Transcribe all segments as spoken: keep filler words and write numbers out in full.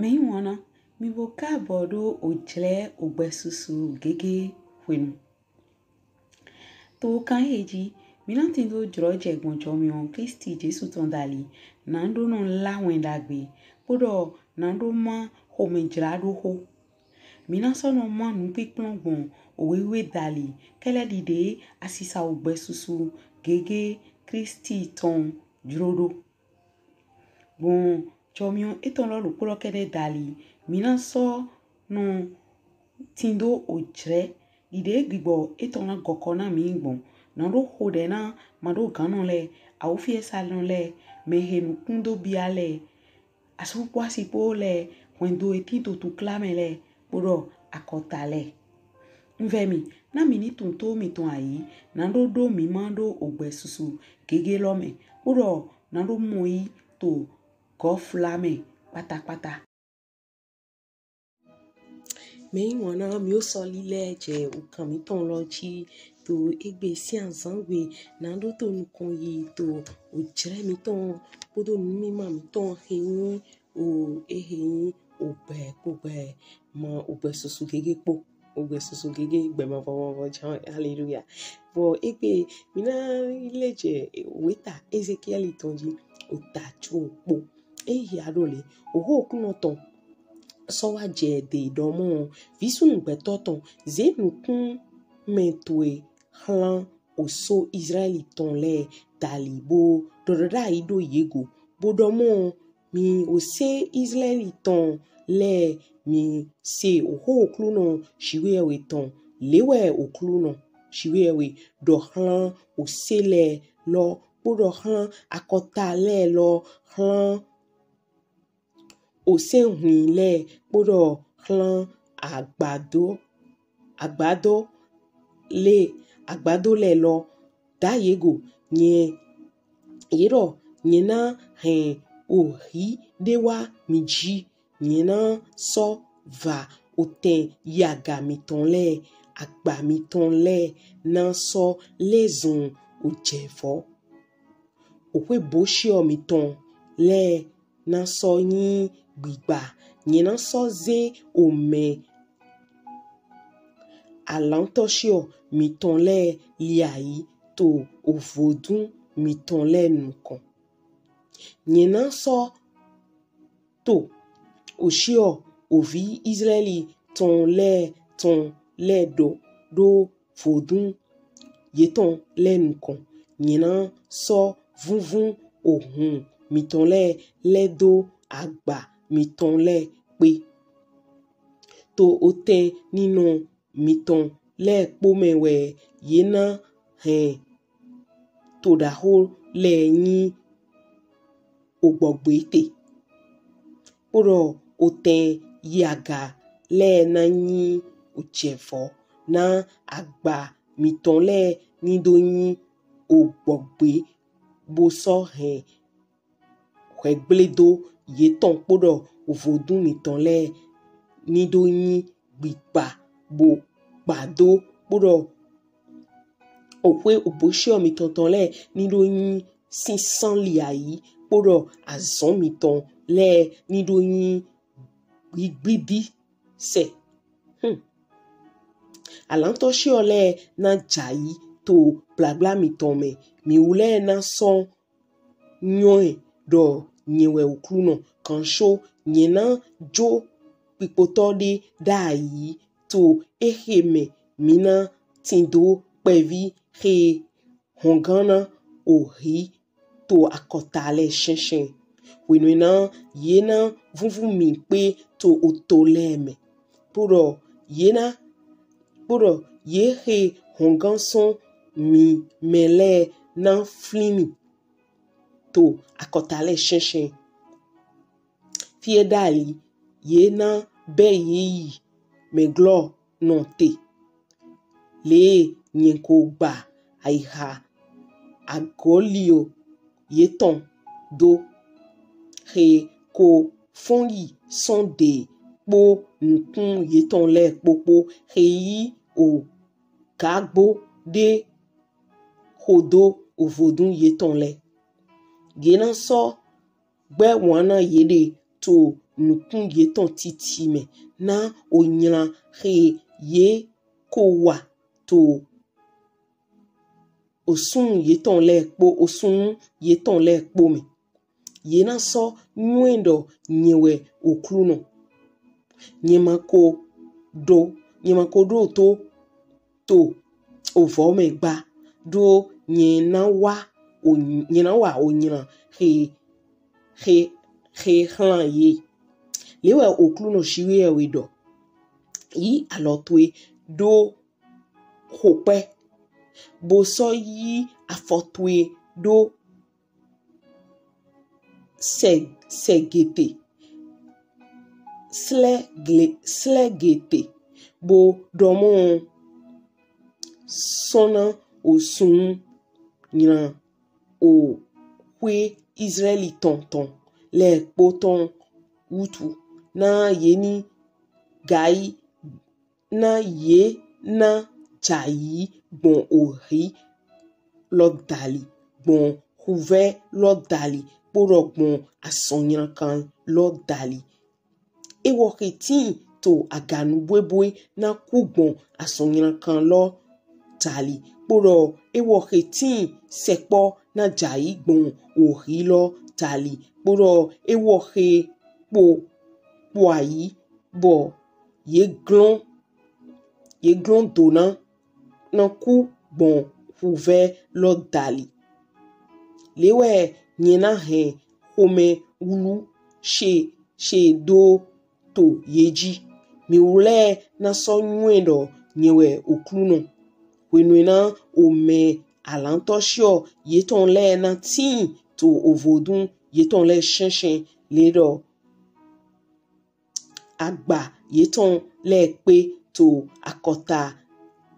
Mɛyiwanna, mì bo kaabɔ ɖo ojlɛ ogbɛsusu gege hwenu. To kan ehe ji, mí na tindo jlɔjɛ gbɔn jɔmiɔn Klisti Jesu tɔn dali, naɖo nɔ lá wɛn ɖagbe, kpoɖɔ naɖo má xomɛjlaɖoxo. Mí na sɔ nɔ má nupinplɔn gbɔn owe wiwe dali, kɛlɛ ɖiɖe asisa ogbɛsusu gege Klisti tɔn jlo ɖo. Gbɔn jɔmiɔn etɔn lɔ ɖokpo lɔ kɛɖɛ dali, mí na sɔ nɔ tindo ojlɛ ɖiɖe gbigbɔ etɔn na gɔkɔ na mí gbɔn. Naɖo xoɖɛ na maɖoganɔ lɛ, awufiɛsanɔ lɛ, mɛhe nukun do bia lɛ, asu kpo asi kpo lɛ, hwɛndo he tin to tukla mɛ lɛ, kpoɖɔ akɔta lɛ. Un vɛ mì, na mì ni tunwun to mìtɔn ayi, naɖo ɖo mí ma ɖo ogbɛsusu gege lɔ mɛ, kpoɖɔ naɖo mɔyi to gɔfla mɛ kpatakpata. Mɛyiwanna, mí wo sɔ lilɛ jɛ okan mítɔn lɔ ji to egbe sin azangbe, naɖo to nukɔn yi to ojlɛ mítɔn kpoɖo numima mítɔn he nyi o ehe nyi ogbɛ kpo gbɛ ma ogbɛsusu gege kpo ogbɛsusu gege gbɛ mavɔ mavɔ jan, haleluya. Bɔ egbe mí na lɛ jɛ weta Ezekiɛli tɔn ji, ota co kpo. Ehe ɖɔ le, oxo Oklunɔ tɔn sɔ wa jɛ de ɖɔ mɔ, visunnu gbɛtɔ tɔn, ze nukun mɛ towe xlan oso Izlaɛli tɔn lɛ dali bo ɖɔ ɖaɖa yi ɖo ye go, bo ɖɔ mɔ, mì oso Izlaɛli tɔn lɛ, mì se oxo Oklunɔ Jiwheyɛwhe tɔn, le wɛ Oklunɔ Jiwheyɛwhe ɖɔ xlan oso lɛ lɔ, kpoɖɔ xlan akɔta lɛ lɔ, xlan oso hwin lɛ, kpoɖɔ xlan agbado, agbado lɛ, agbado lɛ lɔ, da ye go, nyɛ, ye ɖɔ, nyɛ na hɛn ohi ɖe wa mì ji, nyɛ na sɔ va otɛn yiaga mìtɔn lɛ, agba mìtɔn lɛ na sɔ lɛzun ojɛvɔ. Oxwe boshiɔ mìtɔn lɛ na sɔ nyi gbigba, nyɛ na sɔ ze omɛ alantɔshiɔ mìtɔn lɛ liayi to ovodun mìtɔn lɛ nukɔn. Nyɛ na sɔ to oshiɔ ovi Izlaɛli tɔn lɛ tɔn lɛ ɖo ɖo vodun yetɔn lɛ nukɔn. Nyɛ na sɔ vunvun ohun mìtɔn lɛ lɛdo agba mìtɔn lɛ kpe. To otɛn ninɔ mìtɔn lɛ kpo mɛ wɛ ye na hɛn toɖaxo lɛ nyi ogbɔgbe te. Kpoɖɔ otɛn yiaga lɛ na nyi ojɛvɔ na agba mìtɔn lɛ ni ɖo nyi ogbɔgbe bo sɔ hɛn hwɛgbledo yetɔn kpoɖɔ ovodun mìtɔn lɛ ni ɖo nyi gbigba bo gbado kpoɖɔ oxwe oboshiɔ mìtɔn tɔn lɛ ni ɖo nyi sinsan liayi kpoɖɔ azɔn mìtɔn lɛ ni ɖo nyi gbigbidi sɛ. Hmm. Alantɔshiɔ lɛ na jai to gblagbla mìtɔn mɛ. Mìwlɛ na sɔ nyɔɛ ɖɔ nyɛ wɛ Oklunɔ, kanṣo nyɛ na jo kpikpotɔ ɖe ɖayi to exe mɛ mí na tindo kpɛvi xe hɔngan na ohi to akɔta lɛ shɛnshɛn. Hwenu na ye na vunvun mì kpe to oto lɛ mɛ. Kpoɖɔ ye na kpoɖɔ ye xe hɔngan sɔn mì mɛ lɛ na flin mì to akɔta lɛ shɛnshɛn. Fiɛ dali ye na bɛ ye yi mɛglɔ nɔ te. Le nyɛ ko gba ayixa agɔlio yetɔn do xe ko fɔn yi sɔn de kpo nukun yetɔn lɛ kpokpo xe yi o gagbo ɖe xodo ovodun yetɔn lɛ. Ye na sɔ gbɛ wan na yeɖe to nukun yetɔn titi mɛ na onylan he ye ko wa to osun yetɔn lɛ kpo osun yetɔn lɛ kpo mɛ. Ye na sɔ nywɛn ɖɔ nyɛ wɛ Oklunɔ. Nyɛ ma ko ɖo nyɛ ma ko ɖo to to ovɔ mɛ gba ɖo nyɛ na wa o nyɛ na wa onylan he he he hlan ye. Le wɛ Oklunɔ Jiwheyɛwhe ɖɔ. Yi alɔ towe ɖo xokpɛ, bo sɔ yi afɔ towe ɖo sɛ sɛgete slɛgle slɛgete, bo ɖɔ mɔ sɔn na osun nylan o xwe Izraɛli tɔn tɔn lɛ kpo tɔn wutu na ye ni gai na ye na jai gbɔn ohi lɔ dali gbɔn xuvɛ lɔ dali kpoɖɔ gbɔn asɔnylankan lɔ dali. Ewɔ xe tin to aganu bwebwe na ku gbɔn asɔnylankan lɔ dali kpoɖɔ ewɔ xe tin sɛkpɔ na jai gbɔn ohi lɔ dali kpoɖɔ ewɔ xe kpo kpo ayi bɔ ye glɔn ye glɔn do na na ku gbɔn xuvɛ lɔ dali. Le wɛ nyɛ na hɛn xomɛ wlu she she do to ye ji. Miwlɛ na sɔ nywɛn ɖɔ nyɛ wɛ Oklunɔ. Hwenuena omɛ alantɔ shiɔ yetɔn lɛ na tin to ovodun yetɔn lɛ shɛnshɛn le ɖɔ agba yetɔn lɛ kpe to akɔta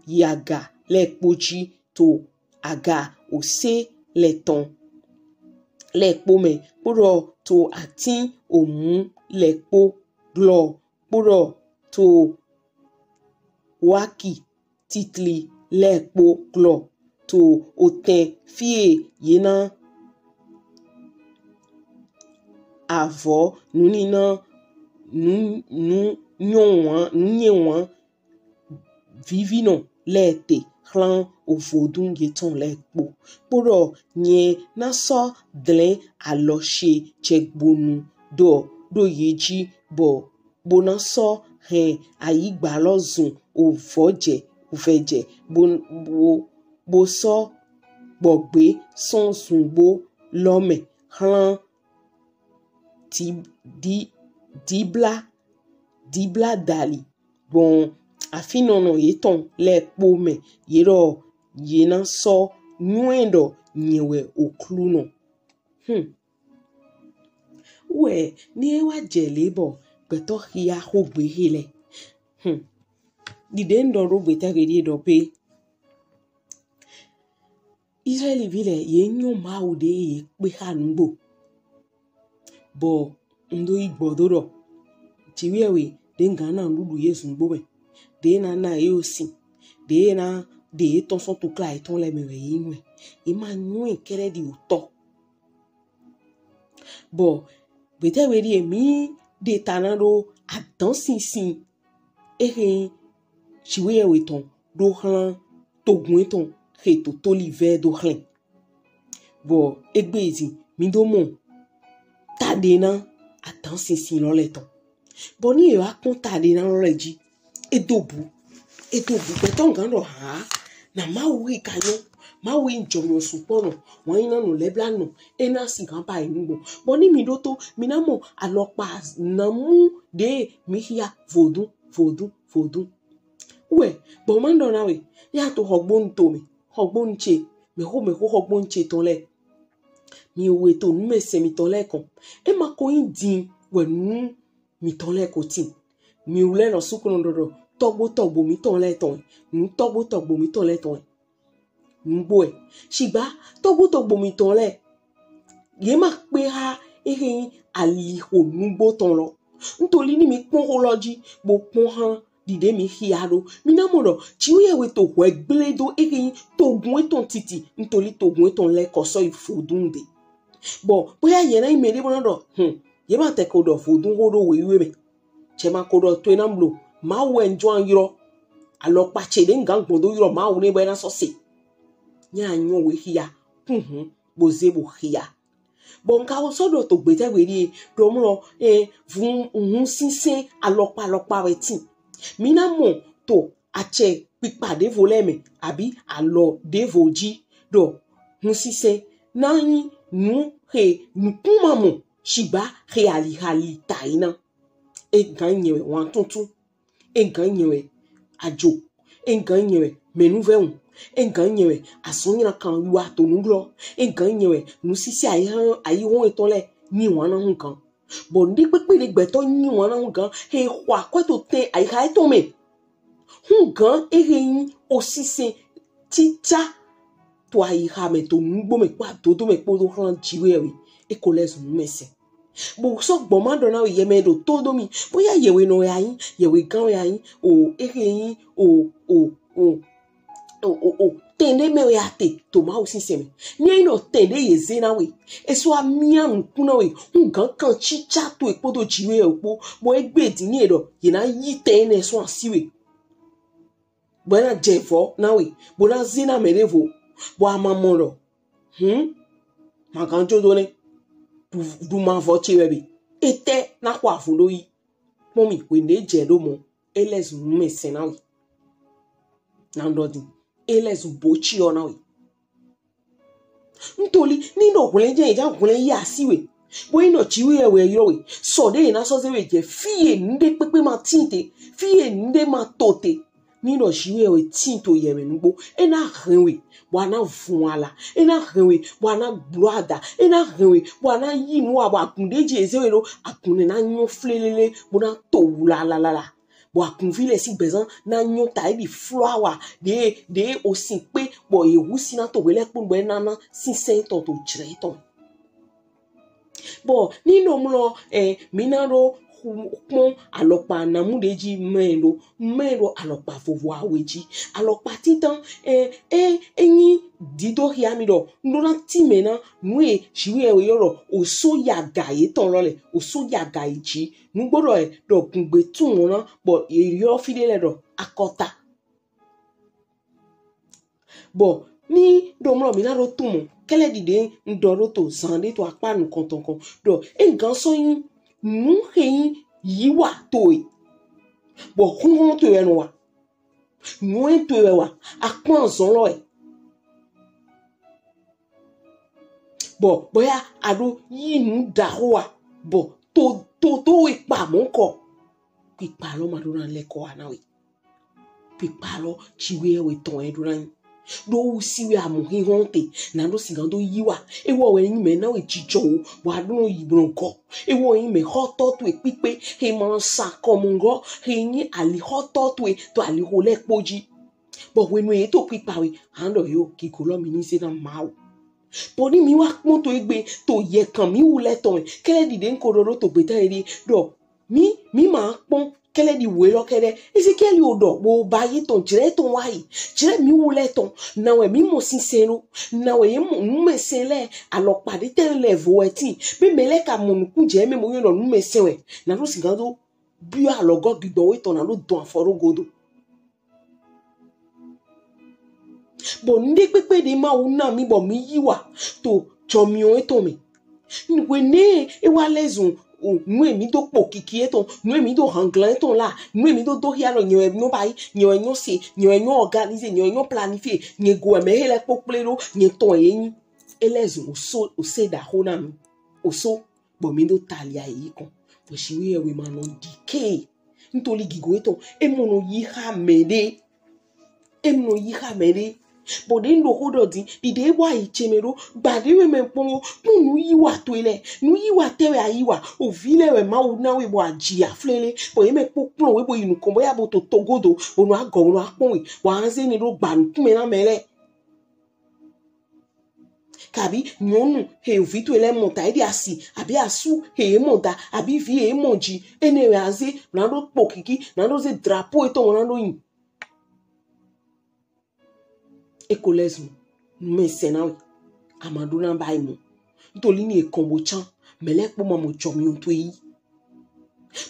yiaga lɛ kpo ji to aga ose lɛ tɔn lɛ kpo mɛ kpoɖɔ to atin omu lɛ kpo glɔ kpoɖɔ to waki titli lɛ kpo glɔ to otɛn fie ye na avɔ nunina nu nu nyɔwan nu nyɛwan vivinɔ lɛ te xlan ovodun yetɔn lɛ kpo kpoɖɔ nyɛ na sɔ dlɛn alɔ she jɛgbonu ɖɔ ɖo ye ji bɔ bo na sɔ hɛn ayigba lɔ zun ovɔjɛ ovɛjɛ bo bo bo sɔ gbɔgbe sɔn zungbo lɔ mɛ xlan di di dibla dibla dali gbɔn afinɔnɔ yetɔn lɛ kpo mɛ ye ɖɔ ye na sɔ nywɛn ɖɔ nyɛ wɛ Oklunɔ. Hmm. Wɛ ni e wa jɛ le bɔ gbɛtɔ xia xogbe he lɛ. Hmm. Ɖiɖe n ɖɔ ɖo gbeta he ɖie ɖɔ pe Izraɛlivi lɛ ye nyɔ Mawu ɖe ye kpe xa nugbo. Bɔ n ɖo yi gbɔ do ɖɔ Jiwheyɛwhe ɖe n gan na nuɖuɖu ye zungbo mɛ, ɖe na na ye osin, ɖe na ɖe ye tɔn sɔn tukla yetɔn lɛ mɛ wɛ ye nyɔ ɛ. Ye ma nyɔ ɛ kɛɖɛ ɖi otɔ. Bɔ gbeta he ɖie mi ɖe ta na ɖo adan sinsin ehe Jiwheyɛwhe tɔn ɖo xlan togun etɔn he to toli vɛ do xlɛn. Bɔ egbe din mi ɖo mɔ taɖena adan sinsin lɔ lɛ tɔn. Bɔ ni ye wa kpɔn taɖena lɔ lɛ ji, e do bu e do bu gbɛtɔ gan ɖɔ ha na Mawu yi ka nyɔ, Mawu yi jɔmyɔ sukpɔ nɔ, wan yi na nɔ lɛbla nɔ, e na si gan ba yi nugbo. Bɔ ni mi ɖo to mi na mɔ alɔkpa na mu ɖe mi xia vodun vodun vodun. Wɛ bɔ ma ɖɔ na we ya to xɔgbonu to mɛ xɔgbonu ce mɛ xo mɛ xo xɔgbonu ce tɔn lɛ. Mi we to nu mɛ sɛ mi tɔn lɛ kɔn. E ma ko yi din wɛ nu mi tɔn lɛ ko tin. Mi wlɛ nɔ sukun ɖɔ ɖɔ tɔgbo tɔgbo mi tɔn lɛ tɔn. Nu tɔgbo tɔgbo mi tɔn lɛ tɔn. Nugbo ɛ. Shigba tɔgbo tɔgbo mi tɔn lɛ. Ye ma kpe ha ehe yin alixo nugbo tɔn lɔ. Ntoli ni mi kpɔn xo lɔ ji bo kpɔn han ɖiɖe mi xia ɖo. Mi na mɔ ɖɔ Jiwheyɛwhe to hwɛ gble do ehe yin togun etɔn titi ntoli togun etɔn lɛ kɔ sɔ yi vodun ɖe. Bɔ boya ye na yin mɛ ɖe bo na ɖɔ hmm Ye ma tɛ ko ɖɔ vodun ho ɖo wewe mɛ. Cɛ ma ko ɖɔ to e na blo. Mawu wɛ n jɔ an ylɔ. Alɔkpa ce ɖe n gan gbɔn do ylɔ Mawu nɛ bɔ e na sɔ se. Nya nyɔ we xia. Kuhun bo ze bo xia. Bɔ n ka wo sɔ ɖɔ to gbetɛ gbe ɖie ɖɔ mlɔ e vun hun sinsɛn alɔkpa alɔkpa wɛ tin. Mi na mɔ to acɛ kpikpa ɖevo lɛ mɛ abi alɔ ɖevo ji ɖɔ hun sinsɛn na nyi nu he nukun ma mɔ shigba he alihali ta yi na. E gan nyɛ wɛ wan tuntun. E gan nyɛ wɛ ajo. E gan nyɛ wɛ mɛnuvɛun. E gan nyɛ wɛ asɔnyrakan wa to nuglɔ. E gan nyɛ wɛ nusisi ayi hɔn etɔn lɛ nyi wan na hun gan. Bɔ nuɖe kpekpe ɖe gbɛtɔ nyi wan na hun gan he xɔ akwɛ to tɛn ayiha etɔn mɛ. Hun gan ehe nyi osisɛn tita to ayiha mɛ to nugbo mɛ kpo adodo mɛ kpodo hlan jiwe wɛ e ko lɛ zun numɛsɛn. Bo sɔ gbɔ ma ɖɔ na we yɛ mɛ ɖo to do mi boya yɛwe nɔ ya nyi yɛwe gan ya nyi o ehe nyi o o o o o o tɛn ɖe mɛ wɛ a te to Mawu sinsɛn mɛ. Nyɛ yi nɔ tɛn ɖe ye ze na we. Eso amia nukun na we. N gan kan cica to e kpodo jiwe o kpo. Bɔ egbe di ni e ɖɔ ye na yi tɛn enɛ sɔn asi we. Bɔ e na jɛ vɔ na we. Bo na ze na mɛ ɖevo. Bɔ a ma mɔ ɖɔ. Hmm. Ma gan jo do nɛ. Du du ma vɔ ce wɛ be. Etɛ na xɔ avun ɖo yi. Kpɔn mi, we ne jɛ ɖo mɔ. E lɛ zun numɛsɛn na we. Na n ɖɔ din. E lɛ zun boci ɔ na we. Ntoli ni ɖo hwlɛn jɛ ja hwlɛn yi asi we. Bo yi nɔ ci we wɛ yɔ we. Sɔ ɖe na sɔ ze we jɛ fi ye nuɖe kpekpe ma tin te. Fi ye nuɖe ma to te. Ni ɖɔ ci we wɛ tin to yɛ mɛ nugbo. E na hɛn we. Bɔ a na vun ala. E na hɛn we. Bɔ a na gblo ada. E na hɛn we. Bɔ a na yi nu wa bɔ akun ɖe ji eze we ɖo. Akun ne na nyɔ flelele. Bo na to wula la la la. Bɔ akunvi lɛ si gbɛzan na nyɔ ta ebi flawa ɖe ɖe osin kpe bɔ yewu si na to wele kpɔn bɔ ena na sinsɛn tɔn to jrɛ tɔn. Bɔ ni nɔ mlɔ ɛ mi na ɖo kpɔn alɔkpa namu ɖe ji mɛ ɖo mɛ ɖo alɔkpa vovo awe ji alɔkpa titan ɛ ɛ enyi dido xia mi ɖɔ n ɖo na ti mɛ na nu ye jiwe ɛ yɔ ɖɔ oso yaga yetɔn lɔ lɛ oso yaga yi ji nugbo ɖɔ ɛ ɖɔ gungbe tun wɔn na bɔ yeyɔ fi ɖe lɛ ɖɔ akɔta. Bɔ ni ɖo mlɔ mi na ɖo tun mɔ kɛlɛ ɖiɖe n ɖɔ ɖo to zan ɖe to akpa nukɔntɔn kɔn ɖɔ e gan sɔ nyi nu xe nyi yiwa to e bɔ huhɔn to e nɔ wa nu e to e wa akpɔn azɔn lɔ e. Bɔ bɔya a ɖo yi nu ɖaxo wa bɔ to to to we kpa mɔ kɔ kpikpa lɔ ma ɖo na lɛ kɔ wa na we kpikpa lɔ ci we we tɔn e ɖo na nyi ɖo wu si we amɔ hihɔn te na ɖo sigan do yi wa ewɔ wɛ nyi mɛ na we jijɔ wo wa ɖo yi blɔ gɔ ewɔ nyi mɛ xɔtɔ to e kpikpe he ma sa kɔmɔ gɔ he nyi ali xɔtɔ to e to ali xo lɛ kpo ji. Bɔ hwenu ye to kpikpa we, han ɖɔ yo, gigo lɔ mi ni ze na Mawu. Bɔ ni mi wa kpɔn to egbe, to yɛkan mi wu lɛ tɔn mɛ, kɛlɛ ɖiɖe n ko ɖɔ ɖo to gbeta ye ɖi ɖɔ mi mi ma kpɔn kɛlɛ ɖi we lɔ kɛɖɛ. Ezekiɛli o ɖɔ bo ba ye tɔn jrɛ tɔn wa yi, jrɛ mi wu lɛ tɔn, na wɛ mi mɔ sinsɛn ɖo, na wɛ ye mɔ numɛsɛn lɛ, alɔkpa ɖe tɛ lɛ vo wɛ tin, be mɛ lɛ ka mɔ nukun jɛ mɛ mo yɔ nɔ numɛsɛn wɛ, na ɖo sigan do biɔ alɔgɔ gbigbɔ we tɔn na ɖo dɔn afɔ ɖo godo. Bɔ nuɖe kpekpe ɖe Mawu na mi bɔ mi yi wa to jɔmiɔ etɔn mɛ. Whenɛ e wa lɛ zun nu e mi do kpo kiki etɔn, nu e mi do hanglan etɔn la, nu e mi do do hia lɔ nyɛ wɛ nyɔ bayi, nyɛ wɛ nyɔ se, nyɛ wɛ nyɔ organiser, nyɛ wɛ nyɔ planifier, nyɛ go wɛ mɛ he lɛ kpokple ɖo, nyɛ tɔn ye nyi. E lɛ zun oso ose ɖaxo na mi. Oso bɔ mi do talia yi kɔn. Bɔ si wi ewe ma nɔ di ke. Ntoli gigo etɔn e mɔ nɔ yi xa mɛ ɖe. E mɔ nɔ yi xa mɛ ɖe. Bɔ ɖe n ɖo xo ɖɔ di ɖiɖe e bɔ ayi ce mɛ ɖo gbaɖe wɛ mɛ kpɔn wo kpɔn nu yi wa to e lɛ nu yi wa tɛ wɛ ayi wa ovi lɛ wɛ Mawu na we bɔ aji aflele bɔ ye mɛ kpɔn kplɔn we bo yi nukɔn bɔ ya bo to togodo bo nɔ agɔ bo nɔ akpɔn we wa anze ne ɖo gba nukun mɛ na mɛ lɛ. Kabi nyɔnu he vi to lɛ mɔ ta eɖi asi abi asu he ye mɔ da abi vi he ye mɔ ji ene wɛ aze na ɖo kpo kiki na ɖo ze drapeau etɔn na ɖo yin. Eko lɛ zun mɛ sɛn na we ama ɖo na ba yi mɔ ntoli ni ekɔn bo can Mɛ lɛ kpo ma mɔ jɔmiɔn to yi.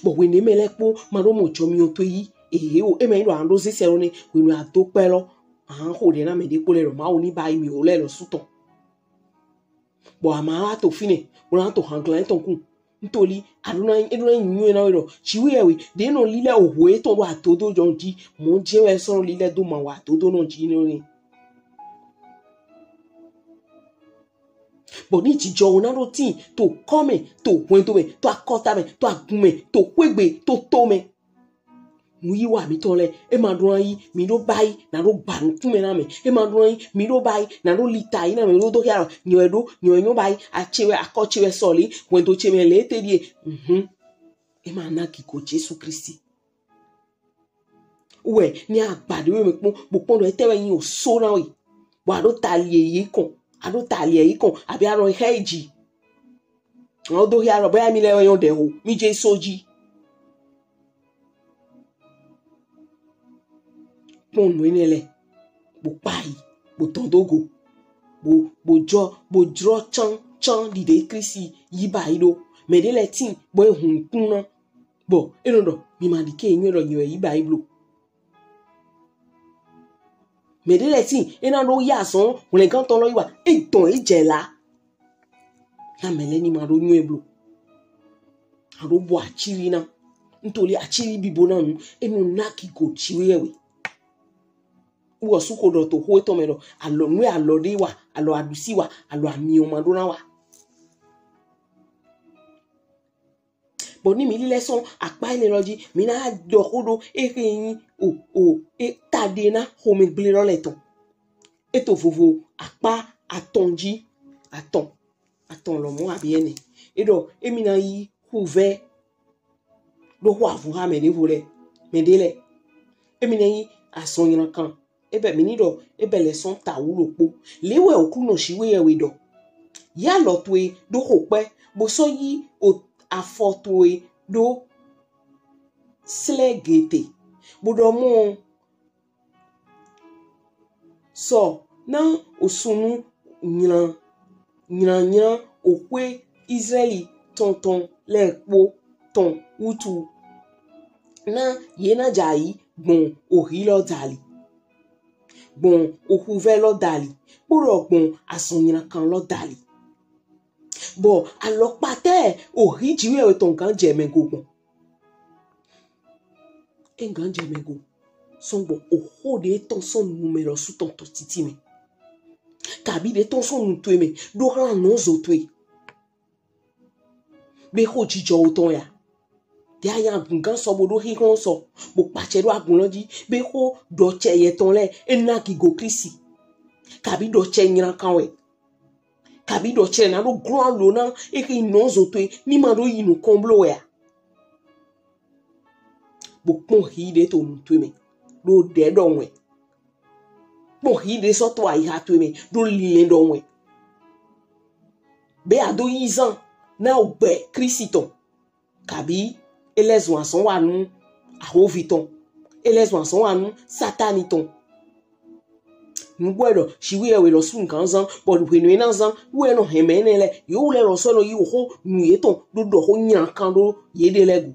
Bɔ whenɛ mɛ lɛ kpo ma ɖo mɔ jɔmiɔn to yi. Ehe o, e ma nyi ɖɔ a ɖo ze sɛ lɔ nɛ, whenu a do kpɛ lɔ, a xo ɖɛ na mɛ ɖe kpo lɛ ɖɔ Mawu ni ba yi mi o lɛ lɔ su tɔn. Bɔ a ma wa to finɛ, bo na to hanglan tɔn kun. Ntoli, a ɖo na, e ɖo na nyi nyuie na we ɖɔ Jiwheyɛwhe ɖe nɔ lilɛ oho etɔn ɖo adodo jɔn ji, mɔ jɛ wɛ sɔ lilɛ do ma wa adodo nɔ ji nɔ ni. Bɔ ni jijɔ wo na ɖo tin to kɔ mɛ, to hwɛndo mɛ, to akɔta mɛ, to agun mɛ, to xwegbe, to to mɛ. Nuyiwa mitɔn lɛ, e ma ɖo na yi mi ɖo ba yi na ɖo gba nukun mɛ na mɛ. E ma ɖo na yi mi ɖo ba yi na ɖo lita yi na mɛ ɖo do xia nyɔ wɛ ɖo, nyɔ wɛ nyɔ ba yi, a ce wɛ, akɔ ce wɛ sɔ le, hwɛndo ce mɛ le te ɖie. Mhm. E ma na gigo Jesu Kristi. Wɛ ni agba ɖe we mɛ kpɔn, bo kpɔn ɖɔ etɛ wɛ nyi o so na we. Bɔ a ɖo ta li e yi kɔn, a ɖo ta li e yi kɔn, abi a ɖo xɛ yi ji. Ɔ do xia lɔ bɔ ya mi lɛ yɔn ɖe o, mi je so ji. Kpɔn nu enɛ lɛ, bo kpa yi, bo tɔn do go, bo, bo jɔ, bo jrɔ can can ɖiɖe Kristi yi ba yi ɖo. Mɛ ɖe lɛ tin bɔ e hun kun na. Bɔ e nɔ ɖɔ mi ma ɖi ke nyɔ ɖɔ nyɔ yi ba yi blo. Mɛ ɖe lɛ tin e na ɖo ya sɔn hwlɛngantɔ lɔ yi wa, e dɔn e jɛ la. Na mɛ lɛ ni ma ɖo nyɔ e blo. A ɖo bɔ aciri na. Ntoli aciri bibo na nu. E nɔ na gigo Jiwheyɛwhe. Wɔ su ko ɖɔ to xo etɔn mɛ ɖɔ alɔ nu alɔ ɖe wa, alɔ aɖusi wa, alɔ amiɔ ma ɖo na wa. Bɔ ni mi lilɛ sɔn akpa enɛ lɔ ji, mi na ɖɔ xo ɖo ehe nyi o o e ta ɖe na xomɛgble lɔ lɛ tɔn. E to vovo akpa atɔn ji, atɔn, atɔn lɔ mɔ abi ɛnɛ. E ɖɔ emi na yi xuvɛ ɖo xo avu ha mɛ ɖevo lɛ, mɛ ɖe lɛ. Emi na yi azɔn nylankan. E bɛ mi ni ɖɔ e bɛ lɛ sɔn ta wu ɖokpo. Le wɛ Oklunɔ Jiwheyɛwhe ɖɔ. Yi alɔ towe ɖo xokpɛ, bo sɔ yi o afɔ towe ɖo slɛ gete. Bo ɖɔ mɔ sɔ na osunu nylan nylan nylan oxwe Izraɛli tɔn tɔn lɛ kpo tɔn wutu. Na ye na jai gbɔn ohi lɔ dali, gbɔn oxuvɛ lɔ dali, kpoɖɔ gbɔn azɔn nylankan lɔ dali. Bɔ alɔkpatɛ ohi Jiwheyɛwhe tɔn gan jɛ mɛ go gbɔn. E gan jɛ mɛ go. Sɔn gbɔn oxo ɖe tɔn sɔn nu mɛ lɔ su tɔn tɔ titi mɛ. Kabi ɖe tɔn sɔn nu towe mɛ ɖo hlan nɔzo towe. Be xo jijɔ wo tɔn ya. Ɖe a nya agun gan sɔ bo ɖo xixlɔn sɔ bo kpacɛ ɖo agun lɔ ji. Be xo ɖɔcɛ yɛ tɔn lɛ e na gigo Kristi. Kabi ɖɔcɛ nylankan wɛ. Kabi ɖɔcɛ na ɖo glɔn alo na ehe nɔzo towe ni ma ɖo yi nukɔn blo wɛ a. Bo kpɔn hi ɖe to nu towe mɛ ɖo ɖɛ ɖɔ wɛ. Kpɔn hi ɖe sɔ to ayiha towe mɛ ɖo lilɛ ɖɔ wɛ. Be a do yi zan na ogbɛ Kristi tɔn. Kabi e lɛ zun azɔn wa nu ahovi tɔn. E lɛ zun azɔn wa nu Satani tɔn. Nugbo ɖɔ Jiwheyɛwhe lɔ su gan zan bɔ hwenu e na zan wɛ nɔ hɛn mɛ nɛ lɛ yewu lɛ lɔ sɔ nɔ yi oxo nu yetɔn ɖo ɖɔ xo nylankan ɖo ye ɖe lɛ go.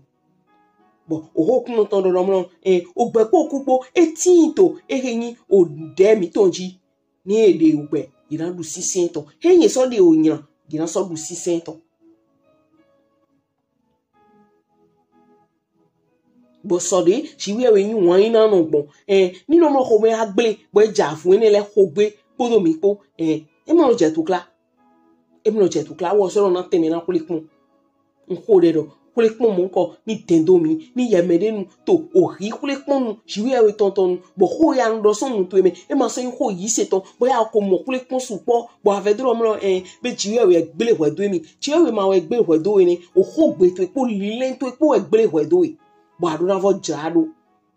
Bɔ oxo kunɔ tɔn ɖɔ ɖɔ mlɔ ɛ ogbɛ kpo oku kpo e tin to ehe nyi oɖɛ mitɔn ji. Ni e ɖe ogbɛ ye na ɖu sinsɛn tɔn. He ye sɔ ɖe onylan ye na sɔ ɖu sinsɛn tɔn. Bɔ sɔ ɖe Jiwheyɛwhe nyi wan yi na nɔ gbɔn. Ɛ ni nɔ mɔ xomɛ agble bɔ e ja avu enɛ lɛ xogbe kpodo mi kpo. Ɛ e mɔ jɛ tukla. E mɔ jɛ tukla wɔ sɔ nɔ na tɛmɛ na xwle kpɔn. N xo ɖɛ ɖɔ xwle kpɔn mɔ nkɔ ni dɛn do mi ni yɛ mɛ ɖe nu to ohi xwle kpɔn nu Jiwheyɛwhe tɔn tɔn nu bɔ xo ya nu ɖɔ sɔn nu towe mɛ e ma sɔ nyi xo yi se tɔn bɔ ya ko mɔ xwle kpɔn su kpɔ bɔ avɛ do ɖɔ mlɔ ɛ be Jiwheyɛwhe gble hwɛ do mi Jiwheyɛwhe ma wɛ gble hwɛ do we ne oxo gbe towe kpo lilɛ towe kpo wɛ gble hwɛ do we bɔ a ɖo na vɔ jra ɖo.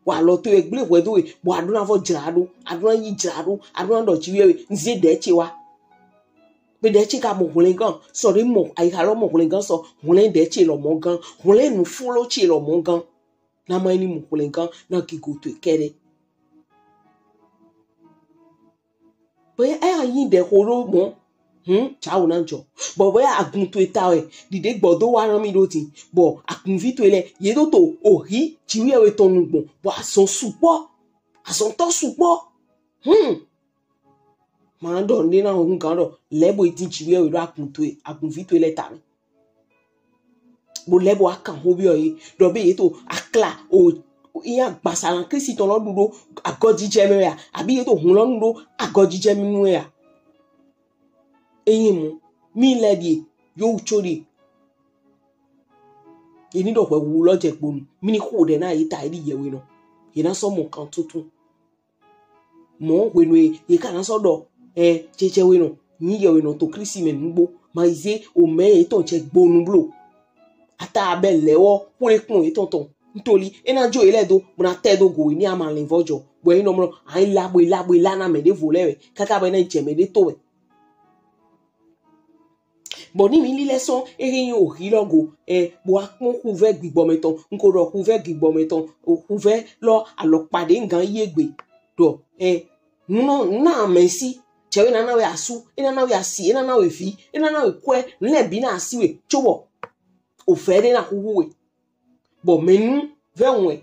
Wa lɔ to egble hwɛ do we bɔ a ɖo na vɔ jra ɖo a ɖo na yi jra ɖo a ɖo na ɖɔ Jiwheyɛwhe n ze ɖɛ ce wa. Be ɖɛ ce ka mɔ hwlɛngan sɔ ɖe mɔ ayiha lɔ mɔ hwlɛngan sɔ hwlɛn ɖɛ ce lɔ mɔ gan hwlɛn nufolo ce lɔ mɔ gan. Na ma ni mɔ hwlɛngan na gigo towe kɛɖɛ. Be e a yi ɖe xo ɖo mɔ Hmm, cawo na jɔ. Bɔ bɛ agun to eta wɛ. Dide gbɔ do wa na mi do tin. Bɔ agunvi to lɛ. Ye do to ohi. Ciwi ewe tɔn nugbɔn. Bɔ azɔn sukpɔ. Azɔn tɔ sukpɔ. Hmm. Ma dɔ ne na hun gan dɔ. Lɛ bo e din ciwi ewe do agun to e. Agunvi to lɛ ta mi. Bo lɛ bo akan ho bi ɔ ye. Dɔ be ye to akla o. Iya gbasa na Kristi tɔn lɔ du do. Agɔjijɛ mɛ ya. Abi ye to hun lɔ nu do. Agɔjijɛ mi nu ya. Eyin mɔ, mi lɛ die, yo wu co die. Ye ni dɔ hwɛ wu lɔ jɛ gbonu. Mi ni ho dɛ na ye ta e di yɛwe nɔ. Ye na sɔ mɔ kan tuntun. Mɔ hwenu ye, ye ka na sɔ dɔ, ɛ, cɛcɛ we nɔ. Ni yɛwe nɔ to Kristi mɛ nugbo. Ma yi ze o mɛ ye tɔn cɛ gbonu blo. Ata abɛ lɛ wɔ, kple kpɔn ye tɔn tɔn. Ntoli, e na jo ye lɛ do, bo na tɛ do go, ni a ma lɛ vɔ jɔ. Bɔ e nɔ mlɔ, a yi la bo, la bo, la na mɛ de vo lɛ wɛ. Kaka bɛ na jɛ mɛ de to wɛ. Bɔ ni mi li lɛ sɔn, ehe yin ohi lɔ go, ɛ, bo wa kpɔn huvɛ gbigbɔmɛ tɔn, n ko dɔ huvɛ gbigbɔmɛ tɔn, o huvɛ lɔ alɔkpa de n gan ye gbe, dɔ, ɛ, nunɔ, na mɛ si, cɛ we na na we asu, e na na we asi, e na na we vi, e na na we kwɛ, n lɛ bi na asi we, co bɔ, o fɛ de na huhu we. Bɔ mɛnu vɛ wɛ.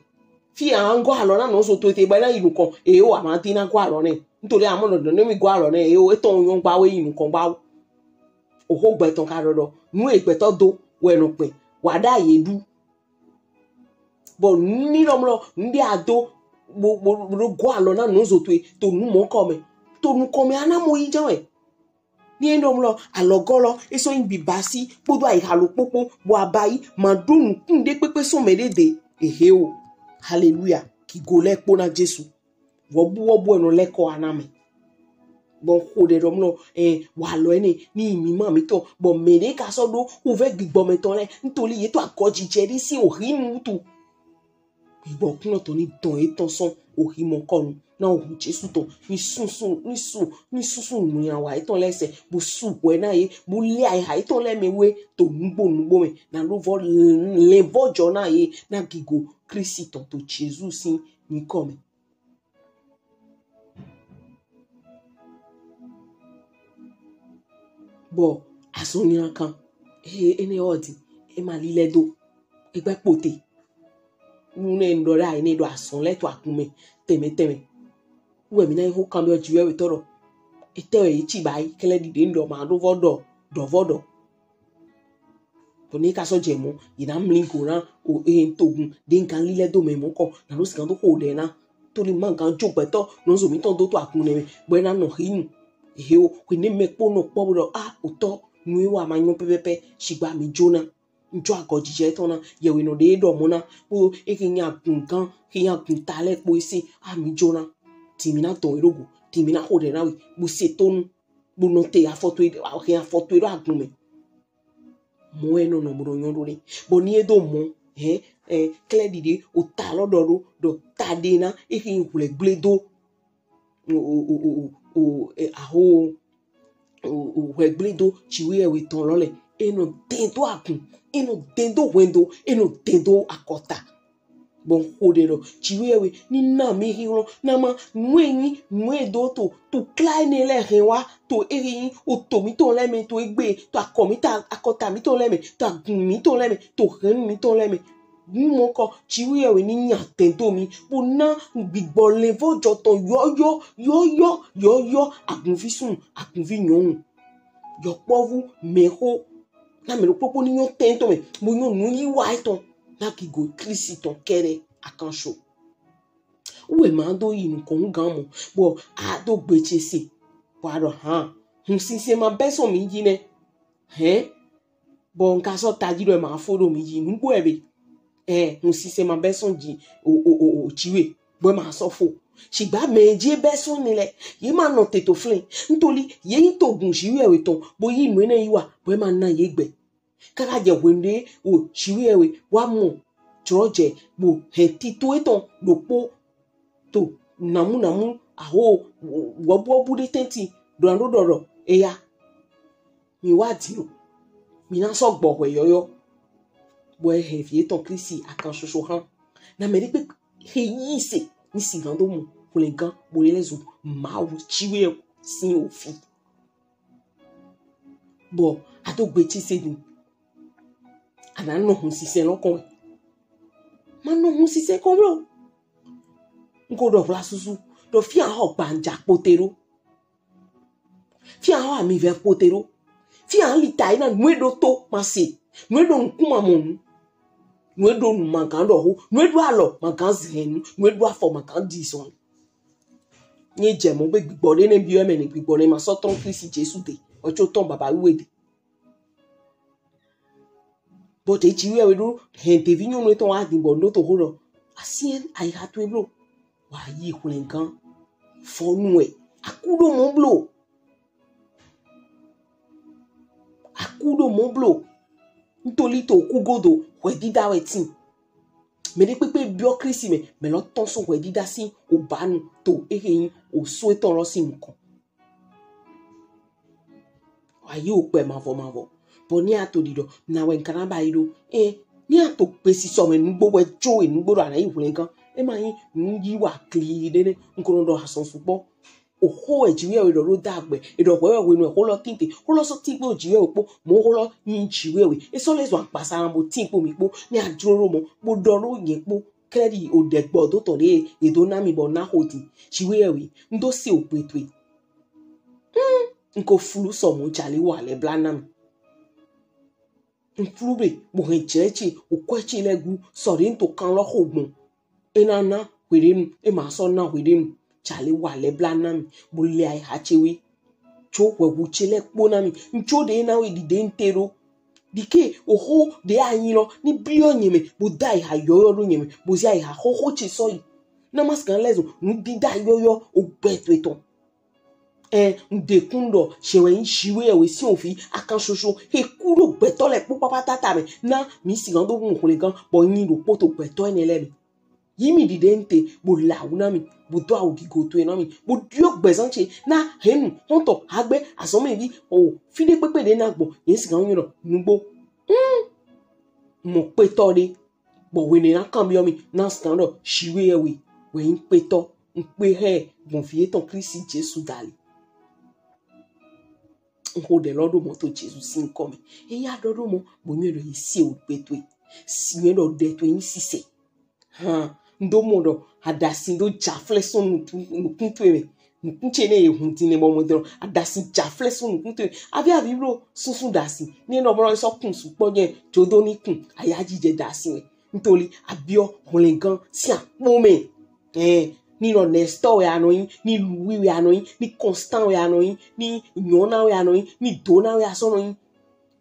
Fi a gɔ alɔ na nɔ so to te ba na yi nukɔn. E o a ma ti na gɔ alɔ nɛ. Ntoli a mɔ dɔdɔ ne mi gɔ alɔ nɛ. E o etɔn nyɔ gba we yi nukɔn gba wo. Oho gbɛtɔ ka dɔdɔ. Nu e gbɛtɔ do wɛ nɔ kpɛ. Wa da ye du. Bɔ ni lɔ mlɔ, n de a do bo bo bo gɔ alɔ na nɔ so to e to nu mɔ kɔ mɛ. To nukɔn mɛ a na mɔ yi jɛ wɛ. Ni e dɔ mlɔ alɔgɔ lɔ, e sɔ yin bibasi kpodo ayiha lo kpokpo, bɔ a ba yi ma do nukun de kpekpe sɔn mɛ de de. Ehe o. Haleluya. Kigo lɛ kpo na Jesu. Wɔbu wɔbu enɔ lɛ kɔ ana mɛ. Bɔ n ho dɛ dɔ mlɔ, ɛ, wa lɔ enɛ ni mi ma mi tɔ. Bɔ mɛ de ka sɔ do huvɛ gbigbɔmɛ tɔn lɛ. Ntoli ye to akɔjijɛ de si ohi nu wutu. Gbigbɔ kunɔ tɔn ni dɔn etɔn sɔn ohi mɔ kɔnu. Na ohu Jesu tɔn ni sunsun ni sun ni sunsun nuyawa etɔn lɛ sɛ bo su hwɛ na ye bo lɛ ayiha etɔn lɛ mɛ we to nugbo nugbo mɛ na do vɔ lɛnvɔjɔ na ye na gigo Kristi tɔn to Jesu sin nyikɔ mɛ. Bɔ azɔn nyla kan, e, enɛ ɔ di, e ma lilɛ do, e gbɛ kpote. Nu nɛ n dɔ ɖe ayi nɛ ɖo azɔn lɛ to agun mɛ tɛmɛ tɛmɛ. Wɛ mi na yi ho kan bi ɔ ji wɛ wetɔ ɖɔ. Etɛ wɛ yi ci ba yi kɛlɛ ɖiɖe n ɖɔ ma ɖo vɔ ɖɔ, ɖɔ vɔ ɖɔ. Bɔ ni ka sɔ jɛ mɔ, yi na mli go na o e n togun ɖe n kan lilɛ do mɛ mɔ kɔ na ɖo sigan do xo ɖɛ na. To ni ma gan jo gbɛtɔ nɔ zo mi tɔn do to agun nɛ mɛ bɔ e na nɔ hinu. Ehe o, hwene mɛ kpo nɔ kpɔ bo ɖɔ a otɔ nu e wa ma nyɔ pɛpɛpɛ sigba mi jo na. N jo agɔjijɛ tɔn na yɛwe nɔ ɖe e ɖɔ mɔ na kpo e ke nya gun gan ke nya gun ta lɛ kpo e se a mi jo na. Ti mi na tɔn e ɖo go, ti mi na xo ɖɛ na we, bo se tonu, bo nɔ te afɔ to e ɖe, he afɔ to e ɖo agun mɛ. Mɔ e nɔ nɔ bo nɔ nyɔ ɖo nɛ. Bɔ ni e do mɔ, hɛ, ɛ, klɛ ɖiɖe, o ta lɔ ɖɔ ɖo, ɖɔ ta ɖe na, e ke hwlɛ gble do. O, o, o, o, o, o, ɛ, aho, o, o, hwɛ gble do, ci wi ɛ we tɔn lɔ lɛ. E nɔ den do agun, e nɔ den do hwɛndo, e nɔ den do akɔta. Bɔ n xo ɖɛ ɖɔ ci wi ɛ we ni na mi hi lɔ na ma nu e nyi nu e do to to kla ene lɛ hɛn wa to e nyi o to mi tɔn lɛ mɛ to egbe to akɔ mi ta akɔta mi tɔn lɛ mɛ to agun mi tɔn lɛ mɛ to hɛn mi tɔn lɛ mɛ. Nu mɔ kɔ ci wi ɛ we ni nya tɛn to mi bo na gbigbɔ lɛnvɔjɔ tɔn yɔyɔ yɔyɔ yɔyɔ agunvi sunnu agunvi nyɔnu yɔkpɔvu mɛxo na mɛ ɖokpokpo ni nyɔ tɛn tɔn mɛ bo nyɔ nu yi wa etɔn na gigo Kristi tɔn kɛɖɛ akanso. Wɛ ma do yi nukɔn gan mɔ bɔ a do gbe ce se bɔ a ɖɔ han hun sinsɛn ma bɛ sɔn mi ji nɛ hɛn bɔ n ka sɔ taji ɖɔ ma fo ɖo mi ji nugbo ɛ be ɛ hun sinsɛn ma bɛ sɔn ji o o o o ci we bɔ ma sɔ fo sigba mɛ je bɛ sɔn ni lɛ ye ma nɔ te to flɛn ntoli ye yi to gun ji wɛ wetɔn bo yi nu ene yi wa bɔ ma na ye gbɛ kaka jɛ hwenu ɖe o ci wɛ we wa mɔ jrɔ jɛ bo hɛn tito etɔn ɖokpo to namu namu aho wɔbu wɔbu ɖe tɛnti ɖɔ na ɖo ɖɔ ɖɔ eya mi wa di o mi na sɔ gbɔ hwɛ yɔyɔ bɔ e hɛn vi etɔn Kristi akan soso han na mɛ ɖe kpe he yi se ni si gan do mu hwlɛngan bo lɛ zo Mawu ci wɛ sin ofi. Bɔ a do gbe ci se din. A na nɔ hun sisɛ lɔ kɔn. Ma nɔ hun sisɛ kɔn blo. N ko ɖɔ hwla susu. Ɖɔ fia xɔ gbanja kpote ɖo. Fia xɔ amivɛ kpote ɖo. Fia li ta yi na nu e ɖo to ma se. Nu e ɖo nukun ma mɔ nu. Nu e ɖo nu ma gan ɖɔ ho. Nu e ɖo alɔ ma gan zɛn nu. Nu e ɖo afɔ ma gan di zɔn. Nye jɛ mɔ be gbigbɔ ɖe ne biɔ mɛ ne gbigbɔ ne ma sɔ tɔn Kristi Jesu de. Ɔtso tɔn baba wiwe de. Bɔ te Jiwheyɛwhe ɖo hɛn ɖevi nyɔnu etɔn wa din bɔ n ɖo to ho ɖɔ. Asiɛn ayiha towe blo. Wa yi hwlɛngan. Fɔnu wɛ. Aku ɖo mɔ blo. Aku ɖo mɔ blo. Ntoli to ku godo hwɛdida wɛ tin. Mɛ ɖe kpekpe biɔ Kristi mɛ, mɛ lɔ tɔn so hwɛdida sin obanu to ehe yin oso etɔn lɔ sin nukɔn. Wa yi okpɛ mavɔ mavɔ. Bɔ ni a to ɖiɖɔ, na wɛ n ka na ba yi ɖo. E, ni a to gbesisɔ mɛ nugbo wɛ jo e nugbo ɖo a na yi hwlɛngan. E ma yin nu yi wa kli ɖe ne n ko nɔ ɖɔ azɔn sukpɔ. Oho wɛ Jiwheyɛwhe ɖɔ ɖo da gbɛ. E ɖɔ hwɛ wɛ hwenu wɛ ho lɔ tin te. Ho lɔ sɔ tin kpo Jiwheyɛwhe kpo. Mɔ ho lɔ yin Jiwheyɛwhe. E sɔ lɛ zɔn agbasa na bo tin kpo mi kpo. Ni a jlo ɖo mɔ. Bo ɖɔ ɖo nyɛ kpo. Kɛɖi o ɖɛ gbɔ do tɔn ɖe e do na mi bɔ na ho din. Jiwheyɛwhe. N do se ogbe towe. Hmm, n ko flu sɔ mɔ jali wa lɛ bla na mi. N flu be bo hɛn jɛ ce, okwɛ ce lɛ gu sɔ ɖe n to kan lɔ ho gbɔn. E na na hweɖenu, e ma sɔ na hweɖenu. Jali wa lɛ bla na mi, bo lɛ ayiha ce we. Tso hwɛhu ce lɛ kpo na mi. N tso ɖe na we ɖi ɖe n te ɖo. Ɖike oho ɖe a yin lɔ ni biɔ nyɛ mɛ, bo da ayiha yɔyɔ ɖo nyɛ mɛ, bo zi ayiha xoxo ce sɔ yi. Na ma sigan lɛ zɔn nudida yɔyɔ ogbɛ towe tɔn. Ɛ, n ɖe kun ɖɔ, ṣe wɛ yin Jiwheyɛwhe sin ovi, akan ṣoṣo, he ku ɖo gbɛtɔ lɛ kpo kpakpata ta mɛ, na mi sigan do hun hwlɛngan, bɔ yin ɖokpo to gbɛtɔ enɛ lɛ mɛ. Yi mi ɖi ɖe n te, bo lɛ awu na mi, bo do awu gigo towe na mi, bo ɖiɔ gbɛzan ce, na hɛnu, hɔntɔ, hagbɛ, azɔnmɛvi, o, fi ɖe kpekpe ɖe na gbɔn, yɛn sigan nyɔ ɖɔ nugbo. Hmm. Mɔ kpetɔ ɖe. Bɔ whenɛ na kanbiɔ mi, na sigan ɖɔ Jiwheyɛwhe wɛ yin kpetɔ, n kpe hɛ gbɔn vi etɔn Kristi Jesu dali. N ho ɖɛ lɔ ɖo mɔ to Jesu sin nkɔ mɛ. Eya ɖɔ ɖo mɔ, bo nyɔ ɖɔ ye se ogbe towe. Si nyɔ ɖɔ ɖɛ towe yin sisɛ. Han, n do mɔ ɖɔ aɖasi do jaflɛ sɔn nukun, nukun towe mɛ. Nukun ce nɛ ye hun din nɛ bɔ mɔ dɔn. Aɖasi jaflɛ sɔn nukun towe. Avi avi blo sunsun ɖasi. Ni nɔ blo sɔ kun sukpɔ jɛ. Jodo ni kun. Aya jijɛ ɖasi wɛ. Ntoli abiɔ hwlɛngan sin akpo mɛ. Ɛɛ, ni nɔ Nestor wɛ a nɔ yin, ni Louis wɛ a nɔ yin, ni Constant wɛ a nɔ yin, ni Nyɔna wɛ a nɔ yin, ni Dona wɛ a sɔ nɔ yin.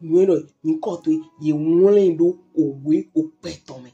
Nyɔ ɖɔ yinkɔ towe ye wlɛn ɖo owe okpɛ tɔn mɛ.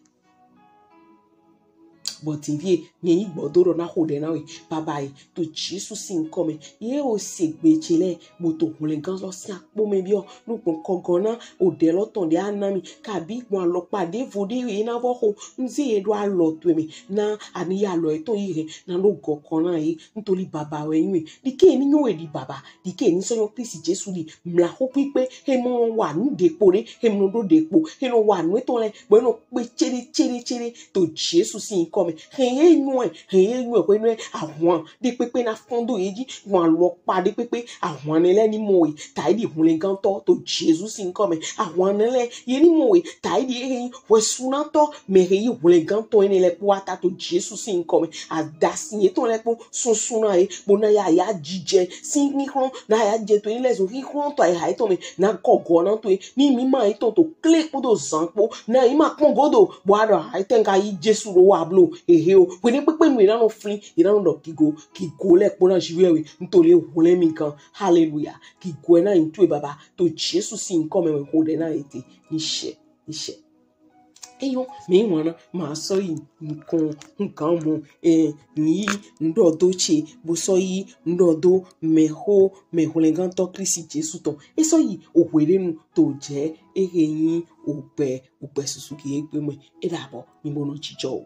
Bɔ tinvie, nyɛ yi gbɔ do ɖɔ na ho ɖɛ na we. Baba e, to Jesu sin nkɔ mɛ. Ye o se gbe ce lɛ, bo to hwlɛngan lɔ sin akpo mɛ biɔ. Nukpɔn kɔgɔ na o ɖɛ lɔ tɔn ɖe a na mi. Kabi gbɔn alɔkpa ɖevo ɖe ye na vɔ ho. N ze ye ɖo alɔ towe mɛ. Na ani ya alɔ etɔn yi hɛn. Na ɖo gɔkɔ na ye. Ntoli baba wɛ yin we. Ɖike ni nyɔ we ɖi baba. Ɖike ni sɔ nyɔ Kristi Jesu ɖi. Mla ho kpikpe. He mɔ wa nu ɖe kpo ɖe. He mɔ ɖo ɖe kpo. He nɔ wa nu etɔn lɛ. Bɔ e nɔ kpe cede, cede, cede. To Jesu sin nkɔ mɛ. Hɛn ye nyɔɛ, hɛn ye nyɔɛ, hwenu e ahwan ɖe kpekpe na fɔn do ye ji, gbɔn alɔkpa ɖe kpekpe, ahwan nɛ lɛ ni mɔ we, ta yi ɖi hwlɛngantɔ, to Jesu sin nkɔ mɛ. Ahwan nɛ lɛ, ye ni mɔ we, ta yi ɖi ehe yin hwɛsunatɔ, mɛ he yin hwlɛngantɔ enɛ lɛ kpo wa ta to Jesu sin nkɔ mɛ. Aɖasi yetɔn lɛ kpo sunsun na ye, bo na ya ya jijɛ sin hihlɔn, na ya jɛ to ye lɛ zun hihlɔn to ayiha yetɔn mɛ, na gɔgɔ na to ye, ni mi ma yetɔn to kle kpodo zan kpo, na yi ma kpɔn godo, bɔ a ɖɔ a tɛ n ka yi Jesu ɖo wa blo. Ehe o. Hwenɛ kpekpe nu ye na nɔ flin, ye na nɔ ɖɔ kigo, kigo lɛ kpo na Jiwheyɛwhe. Ntoli hwlɛn mi gan. Haleluya. Kigo ɛ na yin towe baba. To Jesu sin nkɔ mɛ wɛ ho ɖɛ na ye te. Nishɛ, nishɛ. Eyo, mɛ yin wana, ma sɔ yi nkɔn, nkan mɔ, e, ni yi, n ɖɔ do ce, bo sɔ yi, n ɖɔ do mɛ ho, mɛ hwlɛngantɔ Kristi Jesu tɔn. E sɔ yi, o hweɖenu to jɛ, ehe yin, o gbɛ, o gbɛ susu ki egbe mɛ. E ɖabɔ, mi bo nɔ jijɔ o.